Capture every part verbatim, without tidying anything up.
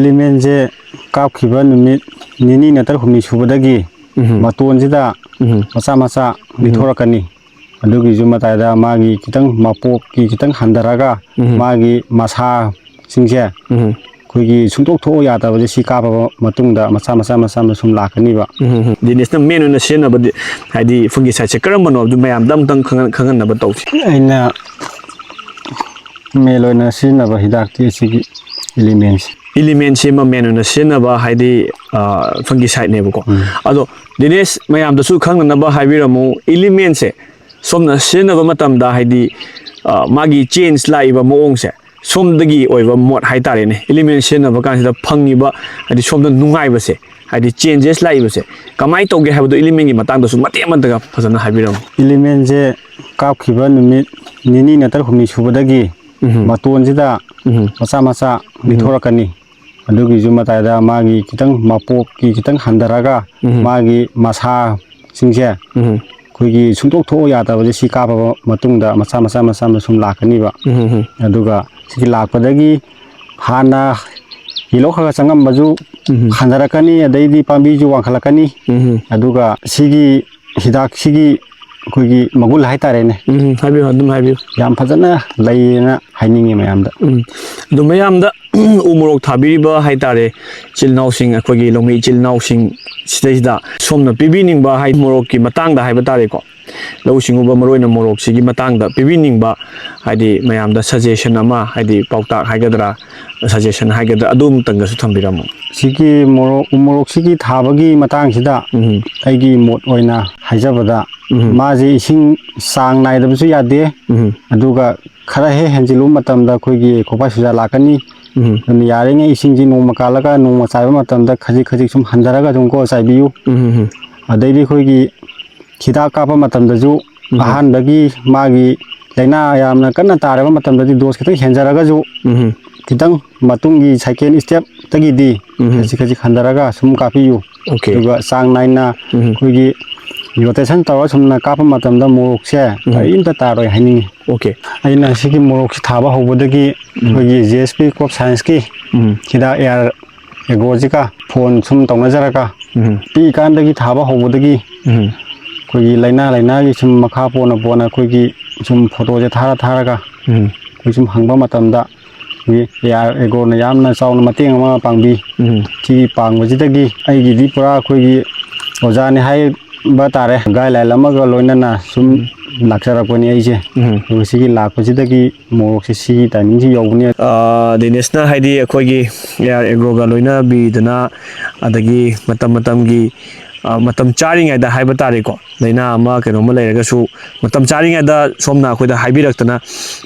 Elementꯁꯦ ꯀꯥꯞꯈꯤꯕ ꯅꯨꯃꯤꯠ ꯅꯤꯅꯤ ꯅꯠꯇ꯭ꯔ ꯍꯨꯝꯅꯤ ꯁꯨꯕꯗꯒꯤ ꯎꯝ꯫ ꯃꯇꯣꯟꯁꯤꯗ ꯎꯝ꯫ ꯃꯆꯥ ꯃꯆꯥ ꯎꯝ꯫ ꯂꯤꯊꯣꯔꯛꯀꯅꯤ꯫ ꯑꯗꯨꯒꯤꯁꯨ ꯃꯇꯥꯏꯗ ꯃꯥꯒꯤ ꯈꯤꯇꯪ ꯃꯄꯣꯞꯀꯤ ꯈꯤꯇꯪ ꯍꯟꯊꯔꯒ ꯎꯝ꯫ ꯃꯥꯒꯤ ꯃꯁꯥꯁꯤꯡꯁꯦ ꯎꯝ꯫ ꯑꯩꯈꯣꯏꯒꯤ ꯁꯨꯡꯇꯣꯛ ꯊꯣꯛꯑꯣ ꯌꯥꯗꯕꯁꯦ ꯁꯤ ꯀꯥꯞꯄꯕ ꯃꯇꯨꯡꯗ ꯃꯆꯥ ꯃꯆꯥ ꯃꯆꯥ ꯃꯆꯥ ꯁꯨꯝ ꯂꯥꯛꯀꯅꯤꯕ꯫ ꯎꯝ꯫ ꯗꯤꯅꯦꯁꯅ ꯃꯦꯟ ꯑꯣꯏꯅ ꯁꯤꯖꯤꯟꯅꯕꯗꯤ ꯍꯥꯏꯗꯤ ꯐꯪꯒꯤꯁꯥꯏꯠꯁꯦ ꯀꯔꯝꯕꯅꯣ ꯑꯗꯨ ꯃꯌꯥꯝꯗ ꯑꯃꯨꯛꯇꯪ ꯈꯪꯍꯟ- ꯈꯪꯍꯟꯅꯕ ꯇꯧꯁꯤ꯫ ꯑꯩꯅ ꯃꯦꯟ ꯑꯣꯏꯅ ꯁꯤꯖꯤꯟꯅꯕ ꯍꯤꯗꯥꯛꯇꯤ ꯑꯁꯤꯒꯤ ꯏꯂꯤꯃꯦꯟꯁꯦ꯫ ꯏꯂꯤꯃꯦꯟꯁꯤꯃ ꯃꯦꯟ ꯑꯣꯏꯅ ꯁꯤꯖꯤꯟꯅꯕ ꯍꯥꯏꯗꯤ ꯐꯪꯒꯤꯁꯥꯏꯠꯅꯦꯕꯀꯣ꯫ ꯎꯝ꯫ ꯑꯗꯣ ꯗꯤꯅꯦꯁ, ꯃꯌꯥꯝꯗꯁꯨ ꯈꯪꯅꯅꯕ ꯍꯥꯏꯕꯤꯔꯝꯃꯨ, ꯏꯂꯤꯃꯦꯟꯁꯦ ꯁꯣꯝꯅ ꯁꯤꯖꯤꯟꯅꯕ ꯃꯇꯝꯗ ꯍꯥꯏꯗꯤ ꯃꯥꯒꯤ ꯆꯦꯟꯖ ꯂꯥꯛꯏꯕ ꯃꯑꯣꯡꯁꯦ, ꯁꯣꯝꯗꯒꯤ ꯑꯣꯏꯕ ꯃꯣꯠ ꯍꯥꯏꯇꯥꯔꯦꯅꯦ, ꯏꯂꯤꯃꯦꯟ ꯁꯤꯖꯤꯟꯅꯕ ꯀꯥꯟꯁꯤꯗ ꯐꯪꯉꯤꯕ ꯍꯥꯏꯗꯤ ꯁꯣꯝꯗ ꯅꯨꯡꯉꯥꯏꯕꯁꯦ, ꯍꯥꯏꯗꯤ ꯆꯦꯟꯖꯦꯁ ꯂꯥꯛꯏꯕꯁꯦ ꯀꯃꯥꯏꯅ ꯇꯧꯒꯦ ꯍꯥꯏꯕꯗꯣ ꯏꯂꯤꯃꯦꯟꯒꯤ ꯃꯇꯥꯡꯗꯁꯨ ꯃꯇꯦꯛ ꯑꯃꯇꯒ ꯐꯖꯅ ꯍꯥꯏꯕꯤꯔꯝꯃꯨ꯫ ꯏꯂꯤꯃꯦꯟꯁꯦ ꯀꯥꯞꯈꯤꯕ ꯅꯨꯃꯤꯠ ꯅꯤꯅꯤ ꯅꯠꯇ꯭ꯔ ꯍꯨꯝꯅꯤ ꯁꯨꯕꯗꯒꯤ ꯎꯝ꯫ ꯃꯇꯣꯟꯁꯤꯗ ꯎꯝ꯫ ꯃꯆꯥ ꯃꯆꯥ ꯎꯝ꯫ ꯂꯤꯊꯣꯔꯛꯀꯅꯤ꯫ ꯑꯗꯨꯒꯤꯁꯨ ꯃꯇꯥꯏꯗ ꯃꯥꯒꯤ ꯈꯤꯇꯪ ꯃꯄꯣꯞꯀꯤ ꯈꯤꯇꯪ ꯍꯟꯊꯔꯒ ꯎꯝ꯫ ꯃꯥꯒꯤ ꯃꯁꯥꯁꯤꯡꯁꯦ ꯎꯝ꯫ ꯑꯩꯈꯣꯏꯒꯤ ꯁꯨꯡꯇꯣꯛ ꯊꯣꯛꯑꯣ ꯌꯥꯗꯕꯁꯦ ꯁꯤ ꯀꯥꯞꯄꯕ ꯃꯇꯨꯡꯗ ꯃꯆꯥ ꯃꯆꯥ ꯃꯆꯥ ꯃꯆꯥ ꯁꯨꯝ ꯂꯥꯛꯀꯅꯤꯕ꯫ ꯎꯝ꯫ ꯑꯗꯨꯒ ꯁꯤꯒꯤ ꯂꯥꯛꯄꯗꯒꯤ ꯍꯥꯟꯅ ꯌꯦꯂꯣ ꯈꯔ ꯈꯔ ꯆꯪꯉꯝꯕꯁꯨ ꯎꯝ꯫ ꯍꯟꯊꯔꯛꯀꯅꯤ, ꯑꯗꯩꯗꯤ ꯄꯥꯝꯕꯤꯁꯨ ꯋꯥꯡꯈꯠꯂꯛꯀꯅꯤ꯫ ꯎꯝ꯫ ꯑꯗꯨꯒ ꯁꯤꯒꯤ ꯍꯤꯗꯥꯛꯁꯤꯒꯤ ꯑꯩꯈꯣꯏꯒꯤ ꯃꯒꯨꯟ ꯍꯥꯏꯇꯥꯔꯦꯅꯦ, ꯎꯝ, ꯍꯥꯏꯕꯤꯌꯨ, ꯑꯗꯨꯝ ꯍꯥꯏꯕꯤꯌꯨ꯫ ꯌꯥꯝ ꯐꯖꯅ ꯂꯩꯌꯦꯅ ꯍꯥꯏꯅꯤꯡꯉꯤ ꯃꯌꯥꯝꯗ꯫ ꯎꯝ꯫ ꯑꯗꯨ ꯃꯌꯥꯝꯗ ꯎ ꯃꯣꯔꯣꯛ ꯊꯥꯕꯤꯔꯤꯕ ꯍꯥꯏꯇꯥꯔꯦ ꯏꯆꯤꯜ ꯏꯅꯥꯎꯁꯤꯡ, ꯑꯩꯈꯣꯏꯒꯤ ꯂꯧꯃꯤ ꯏꯆꯤꯜ ꯏꯅꯥꯎꯁꯤꯡ ꯁꯤꯗꯩꯁꯤꯗ ꯁꯣꯝꯅ ꯄꯤꯕꯤꯅꯤꯡꯕ ꯍꯥꯏ ꯃꯣꯔꯣꯛꯀꯤ ꯃꯇꯥꯡꯗ ꯍꯥꯏꯕ ꯇꯥꯔꯦꯀꯣ, ꯂꯧꯎ ꯁꯤꯡꯎꯕ ꯃꯔꯨ ꯑꯣꯏꯅ ꯃꯣꯔꯣꯛꯁꯤꯒꯤ ꯃꯇꯥꯡꯗ ꯄꯤꯕꯤꯅꯤꯡꯕ ꯍꯥꯏꯗꯤ ꯃꯌꯥꯝꯗ ꯁꯖꯦꯁꯟ ꯑꯃ, ꯍꯥꯏꯗꯤ ꯄꯥꯎꯇꯥꯛ ꯍꯥꯏꯒꯗ꯭ꯔꯥ, ꯁꯖꯦꯁꯟ ꯍꯥꯏꯒꯗ꯭ꯔꯥ, ꯑꯗꯨ ꯑꯃꯇꯪꯒꯁꯨ ꯊꯝꯕꯤꯔꯝꯃꯨ꯫ ꯁꯤꯒꯤ ꯃꯣꯔꯣꯛ, ꯎ ꯃꯣꯔꯣꯛꯁꯤꯒꯤ ꯊꯥꯕꯒꯤ ꯃꯇꯥꯡꯁꯤꯗ ꯎꯝ꯫ ꯑꯩꯒꯤ ꯃꯣꯠ ꯑꯣꯏꯅ ꯍꯥꯏꯖꯕꯗ, ꯎꯝ꯫ ꯃꯥꯁꯦ ꯏꯁꯤꯡ ꯆꯥꯡ ꯅꯥꯏꯗꯕꯁꯨ ꯌꯥꯗꯦ, ꯎꯝ꯫ ꯑꯗꯨꯒ ꯈꯔ ꯍꯦꯛ ꯍꯦꯟꯖꯤꯜꯂꯨꯕ ꯃꯇꯝꯗ ꯑꯩꯈꯣꯏꯒꯤ ꯈꯣꯄꯥꯏ ꯁꯨꯖꯥ ꯂꯥꯛꯀꯅꯤ꯫ ꯎꯝ꯫ ꯑꯗꯨꯅ ꯌꯥꯔꯤꯉꯩ ꯏꯁꯤꯡꯁꯤ ꯅꯣꯡꯃ ꯀꯥꯜꯂꯒ ꯅꯣꯡꯃ ꯆꯥꯏꯕ ꯃꯇꯝꯗ ꯈꯖꯤꯛ ꯈꯖꯤꯛ ꯁꯨꯝ ꯍꯟꯊꯔꯒ ꯑꯗꯨꯝ ꯀꯣ ꯆꯥꯏꯕꯤꯌꯨ꯫ ꯎꯝ, ꯎꯝ, ꯎꯝ꯫ ꯑꯗꯩꯗꯤ ꯑꯩꯈꯣꯏꯒꯤ ꯍꯤꯗꯥꯛ ꯀꯥꯞꯄ ꯃꯇꯝꯗꯁꯨ ꯎꯝ꯫ ꯑꯍꯥꯟꯕꯒꯤ ꯃꯥꯒꯤ ꯂꯥꯏꯅꯥ ꯌꯥꯝꯅ ꯀꯟꯅ ꯇꯥꯔꯕ ꯃꯇꯝꯗꯗꯤ ꯗꯣꯁ ꯈꯤꯇꯪ ꯍꯦꯟꯖꯔꯒꯁꯨ ꯎꯝ꯫ ꯈꯤꯇꯪ ꯃꯇꯨꯡꯒꯤ ꯁꯦꯀꯦꯟ ꯁ꯭ꯇꯦꯞꯇꯒꯤꯗꯤ ꯎꯝ꯫ ꯈꯖꯤꯛ ꯈꯖꯤꯛ ꯍꯟꯊꯔꯒ ꯁꯨꯝ ꯀꯥꯞꯄꯤꯌꯨ꯫ ꯑꯣꯀꯦ꯫ ꯑꯗꯨꯒ ꯆꯥꯡ ꯅꯥꯏꯅ ꯎꯝ꯫ ꯑꯩꯈꯣꯏꯒꯤ ꯔꯣꯇꯦꯁꯟ ꯇꯧꯔꯒ ꯁꯨꯝꯅ ꯀꯥꯞꯄ ꯃꯇꯝꯗ ꯃꯣꯔꯣꯛꯁꯦ ꯎꯝ꯫ ꯀꯔꯤꯝꯇ ꯇꯥꯔꯣꯏ ꯍꯥꯏꯅꯤꯡꯉꯤ꯫ ꯑꯣꯀꯦ꯫ ꯑꯩꯅ ꯁꯤꯒꯤ ꯃꯣꯔꯣꯛꯁꯤ ꯊꯥꯕ ꯍꯧꯕꯗꯒꯤ ꯎꯝ꯫ ꯑꯩꯈꯣꯏꯒꯤ J S P Crop Scienceꯀꯤ ꯎꯝ꯫ ꯍꯤꯗꯥꯛ AR Agroꯁꯤꯒ ꯐꯣꯟ ꯁꯨꯝ ꯇꯧꯅꯖꯔꯒ ꯎꯝ꯫ ꯄꯤꯛꯏꯀꯥꯟꯗꯒꯤ ꯊꯥꯕ ꯍꯧꯕꯗꯒꯤ ꯎꯝ꯫ ꯑꯩꯈꯣꯏꯒꯤ ꯂꯥꯏꯅꯥ ꯂꯥꯏꯅꯥꯒꯤ ꯁꯨꯝ ꯃꯈꯥ ꯄꯣꯟꯅ ꯄꯣꯟꯅ ꯑꯩꯈꯣꯏꯒꯤ ꯁꯨꯝ ꯐꯣꯇꯣꯁꯦ ꯊꯥꯔ ꯊꯥꯔꯒ ꯎꯝ꯫ ꯑꯩꯈꯣꯏ ꯁꯨꯝ ꯍꯪꯕ ꯃꯇꯝꯗ ꯑꯩꯈꯣꯏꯒꯤ AR Agroꯅ ꯌꯥꯝꯅ ꯆꯥꯎꯅ ꯃꯇꯦꯡ ꯑꯃ ꯄꯥꯡꯕꯤ꯫ ꯎꯝ꯫ ꯁꯤꯒꯤ ꯄꯥꯡꯕꯁꯤꯗꯒꯤ ꯑꯩꯒꯤꯗꯤ ꯄꯨꯔꯥ ꯑꯩꯈꯣꯏꯒꯤ ꯑꯣꯖꯥꯅꯤ ꯍꯥꯏꯕ ꯇꯥꯔꯦ꯫ ꯒꯥꯏꯗꯂꯥꯏꯟ ꯑꯃꯒ ꯂꯣꯏꯅꯅ ꯁꯨꯝ ꯎꯝ꯫ ꯂꯥꯛꯆꯔꯛꯄꯅꯤ ꯑꯩꯁꯦ꯫ ꯎꯝ꯫ ꯑꯗꯨꯒ ꯁꯤꯒꯤ ꯂꯥꯛꯄꯁꯤꯗꯒꯤ ꯃꯣꯔꯣꯛꯁꯦ ꯁꯤꯒꯤ ꯇꯥꯏꯃꯤꯡꯁꯤ ꯌꯧꯕꯅꯦ꯫ ꯑ, ꯗꯦꯅꯤꯁꯅ ꯍꯥꯏꯗꯤ ꯑꯩꯈꯣꯏꯒꯤ AR Agroꯒ ꯂꯣꯏꯅꯕꯤꯗꯅ ꯑꯗꯒꯤ ꯃꯇꯝ ꯃꯇꯝꯒꯤ, ꯑ, ꯃꯇꯝ ꯆꯥꯔꯤꯉꯩꯗ ꯍꯥꯏꯕ ꯇꯥꯔꯦꯀꯣ, ꯂꯥꯏꯅꯥ ꯑꯃ ꯀꯩꯅꯣꯝꯃ ꯂꯩꯔꯒꯁꯨ ꯃꯇꯝ ꯆꯥꯔꯤꯉꯩꯗ ꯁꯣꯝꯅ ꯑꯩꯈꯣꯏꯗ ꯍꯥꯏꯕꯤꯔꯛꯇꯅ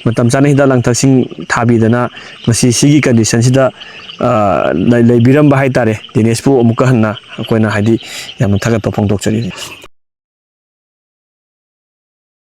ꯃꯇꯝ ꯆꯥꯅ ꯍꯤꯗꯥꯛ ꯂꯥꯡꯊꯛꯁꯤꯡ ꯊꯥꯕꯤꯗꯅ ꯉꯁꯤ ꯁꯤꯒꯤ ꯀꯟꯗꯤꯁꯟꯁꯤꯗ, ꯑ, ꯂꯩ-, ꯂꯩꯕꯤꯔꯝꯕ ꯍꯥꯏ ꯇꯥꯔꯦ꯫ ꯗꯦꯅꯤꯁꯄꯨ ꯑꯃꯨꯛꯀ ꯍꯟꯅ ꯑꯩꯈꯣꯏꯅ ꯍꯥꯏꯗꯤ ꯌꯥꯝꯅ ꯊꯥꯒꯠꯄ ꯐꯣꯡꯗꯣꯛꯆꯔꯤ꯫